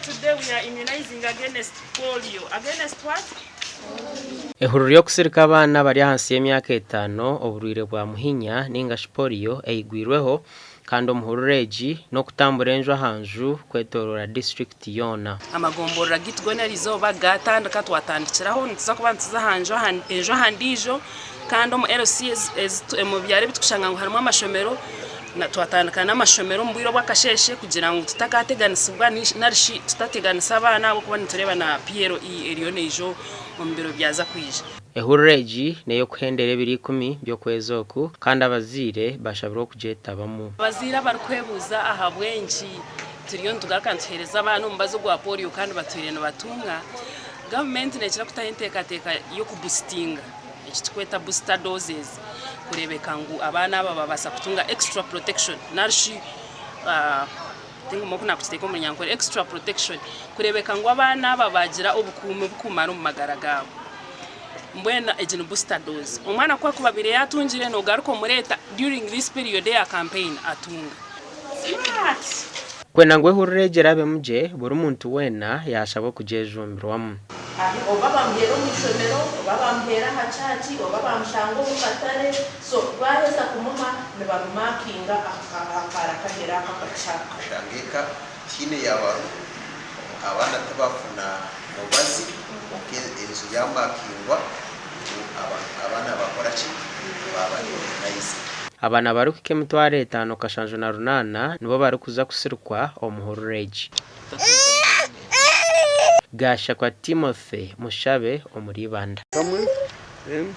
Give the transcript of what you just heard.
Today we are immunizing against polio. Against what? Ehururu y'okusirika abaana abari ahansi y'emyaka etaano oburwaire bwa muhinya ninga shi polio eyigwirweho kandi omu hururu egi n'okutambura enju aha nju kwetoroora disiturikiti yoona. Amagomborora gaitu goona eriizooba gaatandika twatandikiraho nituza kuba nituza aha nju enju aha ndiijo kandi omu LC omu byaro ebi turikushanga ngu harimu amashomero twatandika n'amashomero omu bwire obw'akasheeshe kugira ngu tutakateganisibwa nari shi tutateganisa abaana ahabw'okuba nitureeba na PLE eriyo neija omu biro byaza kwija. Ehururu egi n'ey'okuhendera ebiro ikumi by'okwezi oku kandi abazaire bashabirwe okugyetabamu. Abazaire abarikwebuuza ahabw'enki turiyo nitugaruka nituheereza abaana omubazi ogwa polio kandi batwire nibatunga, gavumenti neekira kutaho enteekateeka y'okubusitinga eki turikweta booster doses kureebeka ngu abaana aba baabaasa kutunga extra protection narishi Tingumwe oku naakukiteeka omu Runyankore, extra protection, kureebeka ngu abaana aba baagira obukuumi burikumara omu magara gaabo. Mbwenu egi ni booster dose. Omwana ku akuba abaire yaatungire, noogaruka omureeta during this period eya campaign atunga. Smart! Kwenda ngu ehururu egi erabemu gye, buri muntu weena yaashabwa kugyejumbirwamu. Ahi oba bamuheera omu ishomero, oba bamuheera aha church, oba bamushanga omu katare, so baaheza kumuha nibamumakinga aha kaara kahera aka akakye. Oshanga eka tihaine yaaba abaana tibafuna mubazi kwonka enju yamakingwa ngu abaana bakora ki baaba immunized. Abaana barikuhika 5,078 nibo barikuza kusirikwa omu hururu egi. Gashakwa Timothy Mushabe omuri Ibanda. Kamwe, then.